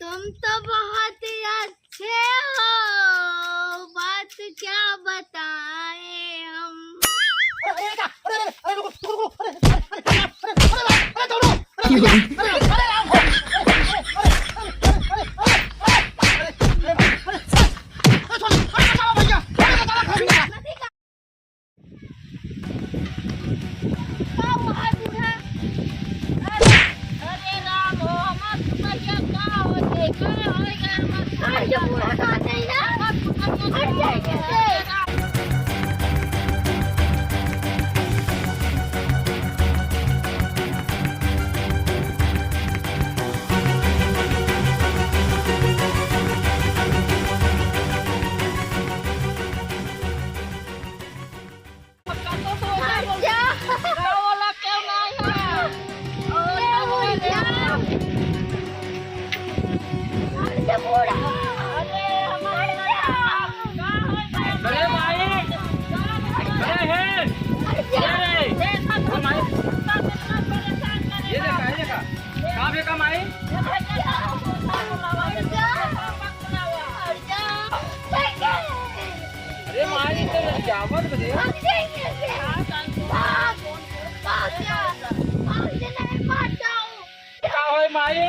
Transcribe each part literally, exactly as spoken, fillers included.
तुम तो बहुत ही अच्छे हो, बात क्या बताएं हम। अरे, अरे, अरे, अरे, रुको, रुको, रुको, अरे, अरे, अरे, अरे, अरे, अरे, छोड़ो, अरे, अरे, अरे, अरे, अरे, अरे, अरे, अरे, अरे, अरे, अरे, अरे, छोड़ो, अरे, बचाओ भैया, अरे, बचाओ, अरे, बचाओ। का हुआ है बूढ़ा? अरे, अरे राम हो, हमार भैया का हो गए? का हो गए हमार भैया? हट जा बूढ़ा, का चाहिए? हमार भैया का हो गए? हट जा इधर से। अरे भाई, अरे हे, अरे, अरे भाई, ये देखा, ये देखा, का बे का माई? अरे माई, तो लड़कियावत बजे। भाग जाएंगे से। भाग, भाग जा, भाग जा, नहीं भाग जाओ। का होय माई?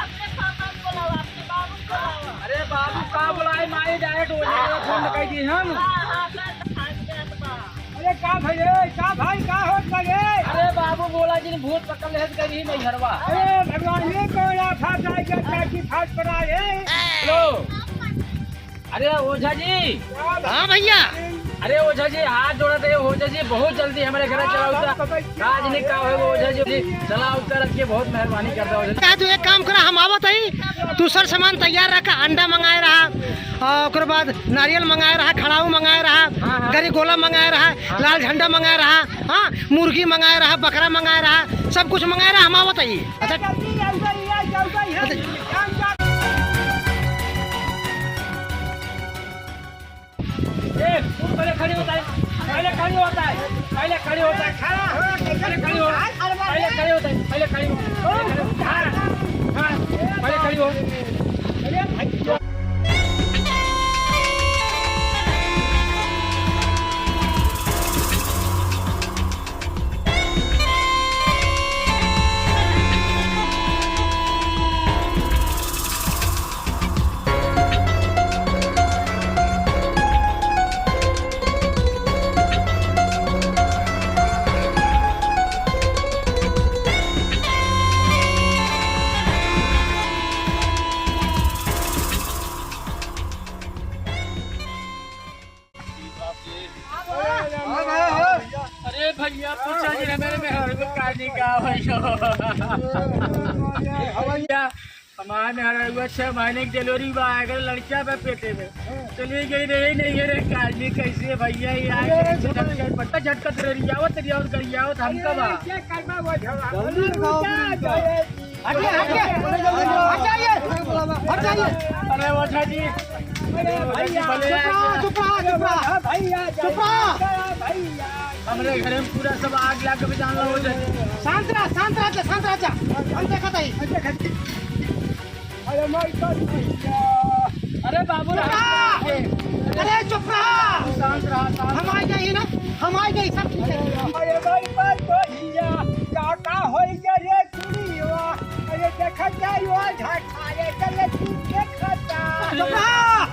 अपने पापा को बुलाओ, अपने बाबू को बुलाओ। अरे बाबू का बुलाए माई, direct ओझा वाला फोन कइ दी हम। हाँ, हाँ, सर, भाग जात बा। अरे का भइले, का भाई, का होत बजे? अरे बाबू बोला जिन भूत पकड़ लेत गई नहीं घरवा। अरे भगवान, ये कौन आफत आ गया, काकी फाट पड़ा है? Hello। अरे ओझा जी। हाँ भैया। अरे ओझा जी, हाथ जोड़त है ओझा जी, बहुत जल्दी हमरे घरे चला उता। का जनी का होय ओझा जी, चला उता रख के, बहुत मेहरबानी करता ओझा जी। का तू एक काम करा, हम आवत हई, तू सर सामान तैयार रखा, अंडा मंगाए रहा, आ, ओकर बाद नारियल मंगाए रहा, खड़ाऊ मंगाए रहा, हाँ, हाँ। गरी गोला मंगाए रहा, हाँ। लाल झंडा मंगाए रहा, हाँ, मुर्गी मंगाए रहा, बकरा मंगाए रहा, सब कुछ मंगाए रहा, हम आवत हई। अच्छा। जल्दी, जल्दी, जल्दी, जल्दी, अच्छा। हम जा- ए, तू पहले खड़ी होता है, पहले खड़ी होता है, पहले खड़ी होता है, खड़ा, पहले खड़ी हो, पहले खड़ी होता है, पहले खड़ी हो, हाँ, हाँ, पहले खड़ी हो। अरे भाई, अरे भैया, पूछा जी ना मेरे में हर को काजी का हो। भैया, हमारे में हर हुआ छह महीने की delivery बा, अगर लड़कियां बा पेटे में, चली गई रही नहीं है रे काजी, कैसे भैया ये आए अरे, झटका, पट्टा झटकत रही, आवत रही और करी आवत हमका बा। हटिए, हटिए। हट जाइए, हट जाइए। अरे ओझा जी, अरे भैया, भले चुप रहा, चुप रहा, चुप रहा। भैया, चुप रहा। भैया। हमरे घरे में पूरा सब आग लाग के जान लो ओझा जी। शांत रहा, शांत रहा, शांत रहा। हम देखत हई। अरे माई का भैया। अरे बाबू चुप रहा। अरे चुप रहा। शांत रहा, शांत। हम आ गए ही ना, हम आ गए, सब ठीक है। अरे माई का भैया, का का होई गया रे? अरे देखा जाई वो झटका रे, चले तू देखता। चुप रहा!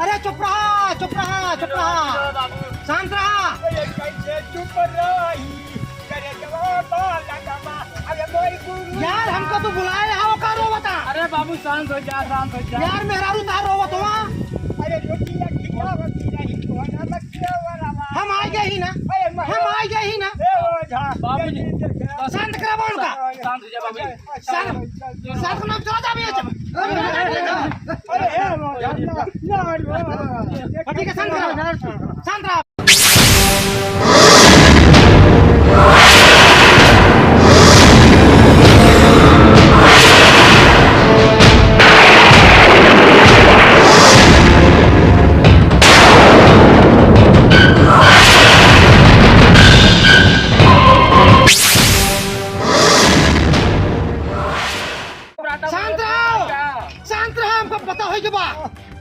अरे चुप रहा, चुप रहा, चुप रहा। शांत रहा। अरे कैसे चुप रही? अरे जवाब लगवा। अरे मोर गुरु। यार हमको तू बुलाए रहा हो का रोवता? अरे बाबू शांत हो जा, शांत हो जा। यार मेहरारू तार रोवत हुआ। अरे रोटी या खिया रोटी नहीं, तो ना लग हम आ गए ही ना, अरे, हम आ गए ही ना। ए, ओझा, बाबूजी, जल्दी, जल्दी। शांत करावा उनका। शांत हो जा, बाबूजी। शांत, शांत नाम चला जा, भैया, चल। अरे, ए, ओझा, ना, ना, ना। ठीक है, शांत रहो, शांत रहो। शांत रहो। का होइ गै बा?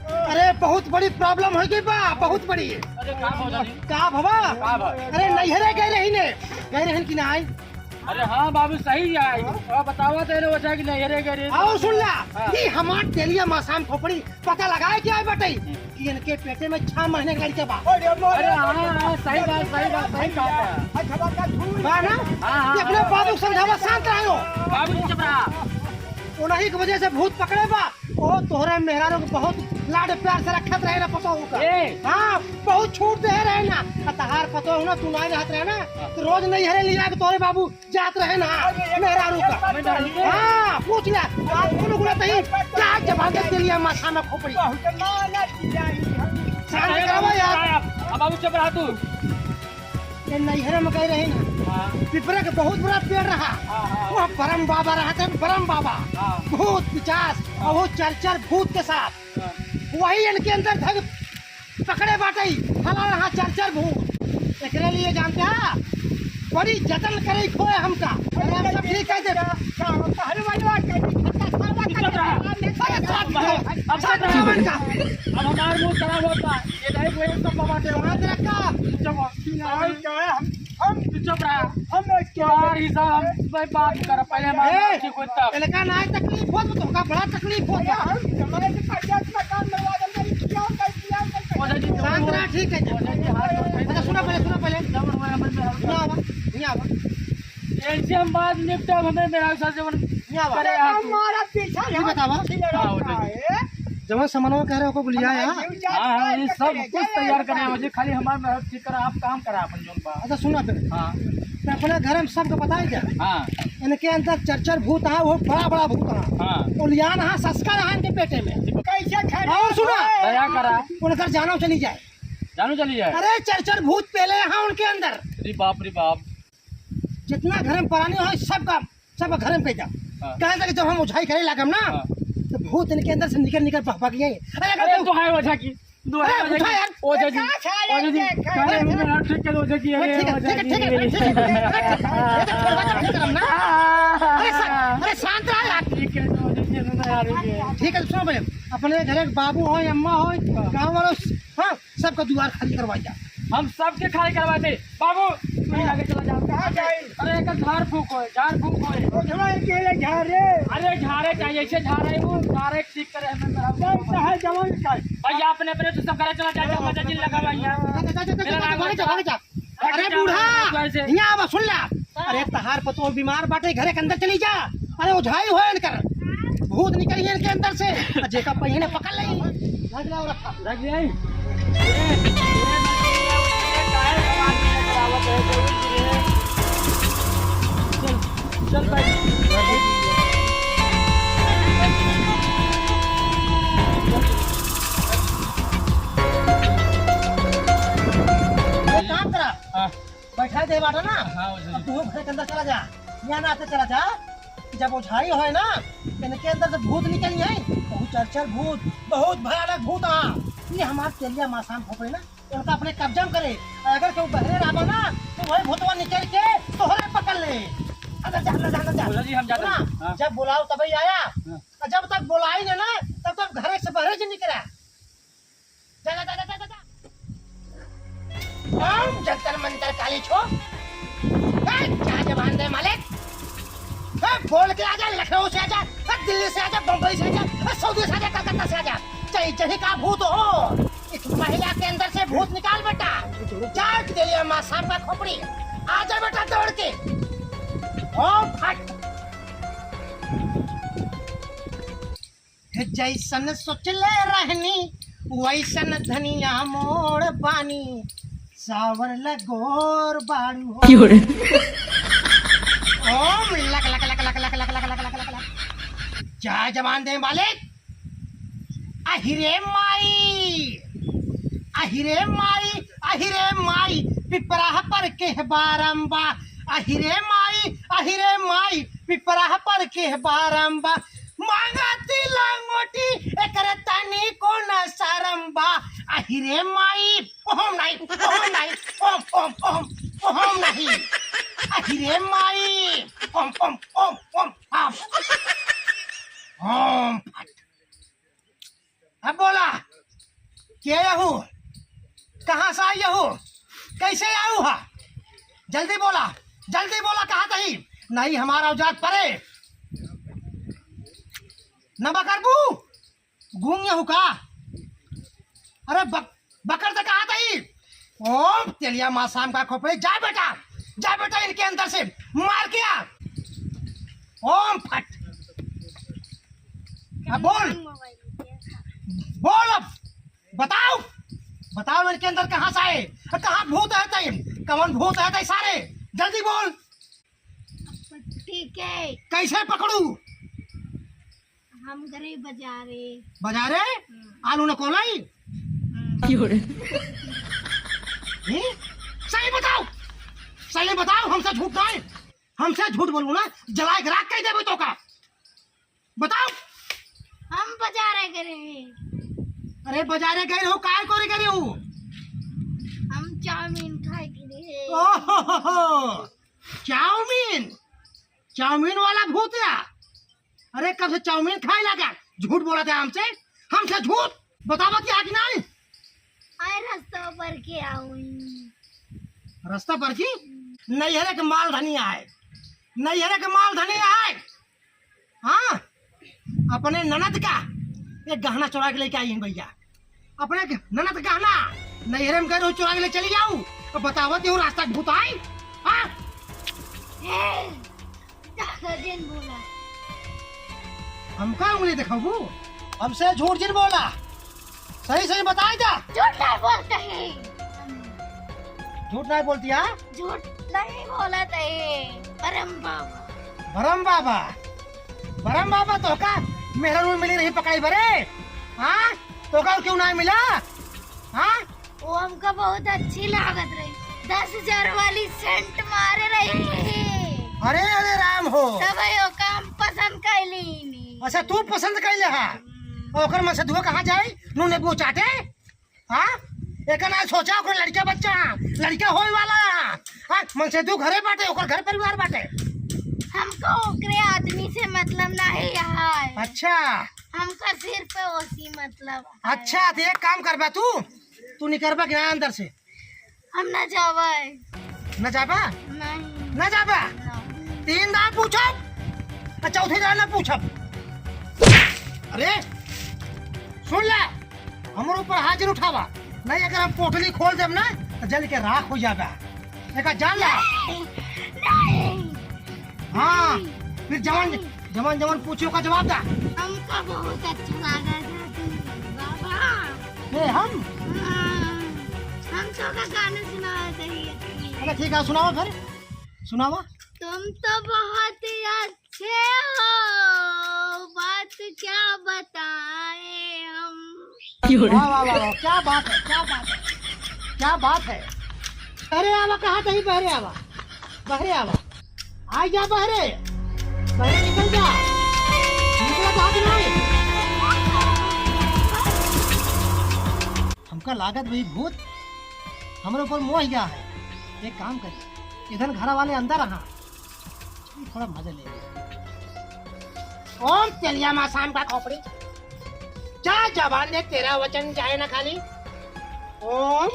अरे, बहुत बड़ी problem होइ गै बा, बहुत बड़ी। अरे, का भवा जानी? का भवा? का भवा? अरे, नैहरे गए रही ने, गए रहन कि नाहीं? अरे हाँ बाबू, सही है। अब बतावा तो रे, वजह कि नैहरे गए रही। और सुन ला, हाँ। कि हमार तेलिया मासाम खोपड़ी पता लगाए के आए बटई कि इनके पेटे में छह महीने का लड़का बा। अरे हाँ, हाँ, सही बात, सही बात, सही बात है। बा ना? हाँ, हाँ, ये अपने हाँ। बाबू समझावा, शांत रहो। बाबू चुप रहा। उन्हीं की वजह से भूत पकड़े बा। ओ, तोहरे मेहरारू के बहुत लाड प्यार से रखत रहे ना पतोहू का। ए। हाँ, बहुत छूट दे रहे ना। आ तहार पतोहू ना, तू नाहीं रहत रहे ना, हाँ। तो रोज नैहरे लिया के तोहरे बाबू जात रहे ना, अरे, ये मेहरारू का। मैं डालू। हाँ, पूछ ले। आज कोनो गुना तही, क्या जबान दे तेलिया मासाम खोपड़ी। बहुत माना किया ही हम। शांत करावा यार। अब बाबू चुप रहा तू। ये नैहरे में गए रही ना, हाँ। पिपरा के बहुत बड़ा पेड़ रहा। हाँ, हाँ। वहाँ बरम बाबा रहते हैं, बरम बाबा। हाँ। भूत पिचास, हाँ। और वो चर चर भूत के साथ। हाँ। वही इनके अंदर धग पकड़े बाटई, हला रहा चर चर भूत। एकरे लिए जानते हैं, बड़ी जतन करे खोए हमका। अरे हम सब ठीक है दे। अरे साथ में। अब सब अब हमार mood खराब होता। ये नहीं कोई सब बाबा के वहाँ तेरा का? चुप। हम, हम चुप रहा। हम यार, ये सब हम भाई बात कर, पहले हमारे ए, बात की कोई तब। इनका ना तकलीफ होत, तो का बड़ा तकलीफ होत। अरे, हम जमाए के पंचायत में काम करवा दे, मेरी किया, किया, किया। ओझा जी, शांत रहा, ठीक है। ओझा जी, हाथ जोड़ के अच्छा, सुना पहले, सुना पहले। जब हमारे मन में हल्का हियाँ आवा, हियाँ आवा। ऐसे हम बात निपटा, हमें मेरा साथ जब हियाँ आवा। करे यार तू। हमारा पीछा ये बतावा। हाँ, ओझा जी। जवन सामानवा कह रहे हो, ओको लिया है, हाँ? हाँ, हाँ, ये सब कुछ तैयार करे हैं, ओझा जी, खाली हमार मेहनत ठीक करा, आप काम करा अपन जौन बा। अच्छा, सुना फिर। हाँ। तो अपने घर में सबको बताई दे। हाँ। इनके अंदर चर चर भूत है, वो बड़ा बड़ा भूत है। हाँ। वो लियान है, सस्कर है इनके पेटे में। कैसे खड़े और सुना, दया करा। उनकर जानो चली जाए। जानो चली जाए। अरे, चर चर भूत पहले हैं उनके अंदर। अरे बाप रे बाप। जितना घर में प्राणी हो, सबका सब घर में कह जा। हाँ। कहे था कि जब हम ओझाई करे लागम ना, हाँ। तो भूत इनके अंदर से निकल निकल भग भग गए। अरे, अरे, अगर तो है ओझा की, तो है अरे, ओझा उठा की। यार। ओझा जी, देखा साले, ओझा जी, देखा। अरे, मेरा ठीक कर ओझा जी, अरे, ठीक है, ओझा ठीक है, जी। ठीक है, ठीक है, ठीक है, ठीक है, ठीक है, ठीक है, ना। अरे, सा-, अरे, शांत रहा यार। ठीक है, तो ओझा जी, सुनो यार, ये। ठीक है, सुनो पहले, अपने घर एक बाबू हो, अम्मा हो, हाँ। गाँव वालों, हाँ, सबका दुआर खाली करवा जा। हम सबके खाली करवा दे। बाबू, तू ही आगे चला जा। कहाँ जाई? अरे, एक झाड़ फूक होए, झाड़ फूक होए। ओझवा अकेले झाड़ रे। अरे, झाड़े चाहिए, ऐसे झाड़े, वो झाड़े ठीक करे, हमें बराबर। कौन सा है जवान का? भैया, अपने, अपने से सब करे चला जा, जा, मजा जिन लगा भैया। जा, जा, जा, जा, मेरा जा, नाम जा, जा, जा। अरे जा, बूढ़ा, जा, जा। हियाँ आवा, सुन ला। अरे, तहार पतोह बीमार बाटे, घरे के अंदर चली जा। अरे, ओझाई हो इनकर, भूत निकली है इनके अंदर से। आ जेका पहिने पकड़ ले। रख ले, रखा। रख ले। चल, चल भाई। एक काम करा। हाँ। बैठा दे बाटा ना। हाँ, ओझा जी। अब तू घर के अंदर चला जा, यहाँ ना आते चला जा। जब ओझाई होए ना, इनके अंदर से भूत निकली है, बहुत चर चर भूत, बहुत भयानक भूत। हाँ, ये हमार तेलिया मासाम खोपड़ी ना, उनका अपने कब्जा में करे। अगर कोई बहरे रहा ना, तो वही भूतवा निकल के तोहरे पकड़ ले। अंदर जा, अंदर जा, अंदर जा। ओझा जी, हम जाते ना, हैं। हाँ। जब बुलाओ तभी आया, हाँ। और जब तक बुलाई ना, ना, तब तक घर से बहरे से निकला। जा, जा, जा। ओम जंतर मंतर काली छो। ए, क्या जबान दे मालिक? ए, बोल के आ जा, लखनऊ से आ जा, ए, दिल्ली से आ जा, बम्बई से आ जा, ए, सऊदी से आ जा, कलकत्ता से आ जा, चाहे जहीं का भूत हो, इस महिला के अंदर से भूत निकाल बेटा। जा तेलिया मासाम का खोपड़ी, आ जा बेटा दौड़ के। ओम फट। जैसन सोचले रहनी, वैसन धनिया मोड़ बानी, सावर लगोर बाड़ू हो। क्यों रे? ओम लक लक लक। जय जवान दे मालिक। अहिरे माई, अहिरे माई, अहिरे माई, पिपरा पर के बारम्बा। अहिरे माई, अहिरे माई, पिपरा पर के बारम्बा। मांगती लंगोटी, एकरे तनी को न शरम बा। अहिरे माई, ओम नाई, ओम नाई, ओम, ओम, ओम, ओम नाई। अहिरे माई, ओम, ओम, ओम, ओम, ओम। ओम फट। अब बोला, के यहू? कहाँ से आई यहू? कैसे आऊ हा? जल्दी बोला, जल्दी बोला, कहाँ तही? नहीं हमारा औजात परे। न बकरबू? गूंग यहू का? अरे बक-, बकर से कहाँ तही? ओम तेलिया माँ शाम का खोपड़ी, जा बेटा, जा बेटा, इनके अंदर से मार के आ। ओम फट। अब बोल, बोल अब, बताओ, बताओ इनके अंदर कहाँ से आए, कहाँ भूत है तई, कौन भूत है तई सारे, जल्दी बोल। ठीक है। कैसे पकड़ू? हम गए बजारे। बजारे? हम्म। आलू न कोलाई? हम्म। क्यों रे? हम्म? सही बताओ, सही बताओ, हमसे झूठ नहीं, हमसे झूठ बोलू ना, जलाए के राख कई देबे तोका। बताओ। हम बजारे गए रहे। अरे बजारे गए हो, काय करे गए हो? हम चाउमीन खाए के रहे। ओहो, चाउमीन, चाउमीन वाला भूत या? अरे कब से चाउमीन खाए लगा, झूठ बोला था हमसे, हमसे झूठ। बतावा कि आगे नहीं? आए रास्ता पर के आऊं। रास्ता पर की? नैहरे के माल धनी आए, नैहरे के माल धनी आए। हाँ, अपने ननद का एक गहना चुरा के लेके आई हैं भैया, अपने ग-, ननद का गहना नैहरे में गए रहो, चुरा के ले चली जाऊ। अब बतावा, तेहू रास्ता भूत आई? हाँ? ए, ज्यादा जिन बोला। हमका उंगली दिखाबू? हमसे झूठ जिन बोला, सही सही बताई जा। झूठ नहीं बोलते हैं। झूठ नहीं बोलती है? झूठ नहीं बोलत है। बरम बाबा। बरम बाबा, बरम बाबा तोहका मेहरारू मिली रही पकड़ाई बरे, हाँ? तोहका क्यों नहीं मिला, हाँ? वो हमका बहुत अच्छी लागत रही, दस हजार वाली सेंट मारे रही। अरे, अरे राम हो। तब ओका हम पसंद कैली। अच्छा, तू पसंद कैले हा? हम्म। ओकर मन से दुआ कहाँ जाए? नू नेबू चाटे? हाँ? एकर ना सोचा, ओकर लड़का बच्चा, लड़का होए वाला। हाँ? मन से तू घरे बाटे, ओकर घर परिवार बाटे। हमको ओकरे आदमी से मतलब नहीं है। अच्छा। हमका सिर्फ ओसी मतलब है। अच्छा, तो एक काम करबा तू, तू निकरबा कि ना अंदर से? हम ना जाबे। ना जाबा? नहीं। ना जाबा? ना। तीन दाव पूछब, आ चौथे दाव ना पूछब। अरे, सुन ले, हमर ऊपर हाथ जिन उठावा, नहीं अगर हम पोटली खोल देब ना, तो जल के राख हो जाबा। एका जान ला। नहीं, नहीं। हाँ, फिर जवन, जवन, जवन पूछियो का जवाब दा। हमका बहुत अच्छा लगा था तू, बाबा। ए, हम? हाँ, हम तो का गाना सुनावा चाहिए। अरे ठीक है, सुनावा फिर, सुनावा। तुम तो बहुत ही अच्छे हो, बात क्या बताएं हम। वाह, वाह, वाह, वाह, क्या बात है, क्या बात है, क्या बात है। अरे आवा, कहाँ तही बहरे आवा, बहरे आवा, आ जा बहरे, बहरे निकल जा, निकला बाहर नहीं। हमका लागत भाई भूत हमरे ऊपर मोह गया है। एक काम करी, इधर घर वाले अंदर रहा, थोड़ा मजा ले ले। ओम तेलिया माँ शाम का खोपड़ी, जा जबान दे, तेरा वचन जाए ना खाली। ओम,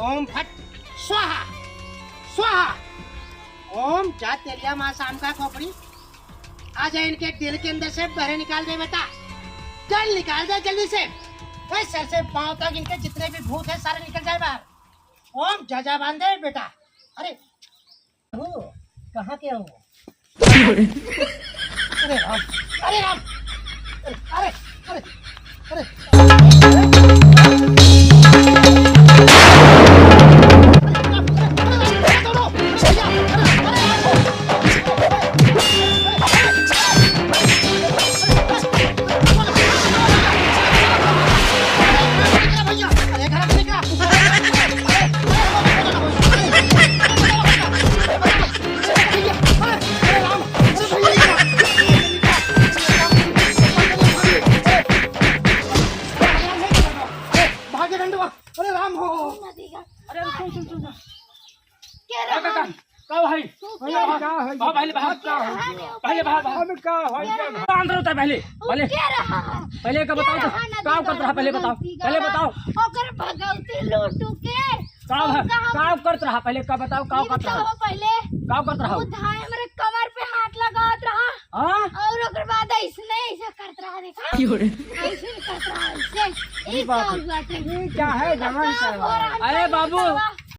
ओम फट स्वाहा, स्वाहा। ओम जा तेलिया माँ शाम का खोपड़ी, आ जा इनके दिल के अंदर से बहरे निकाल दे बेटा, जल निकाल दे जल्दी से। ए, सर से पाँव तक इनके जितने भी भूत हैं सारे निकल जाए बाहर। ओम जा जबान दे बेटा। अरे हो, कहाँ के हो? अरे राम, अरे राम, अरे, अरे, अरे, अरे। काम करत रहा पहले, पहले, के रहा? पहले का बताओ तो, काम करत रहा, पहले बताओ, पहले बताओ। ओकर भगवती लूटू के, का, का करत रहा पहले, का बताओ, का करत रहा? पहले का करत रहा? वो धाय हमरे कमर पे हाथ लगावत रहा। हाँ? और ओकर बाद ऐसने, ऐसा करत रहा, देखा? क्यों रे? ऐसे करत रहा, ऐसे। ई का बात। हुआ थे? ई का है, जवान का है? अरे बाबू,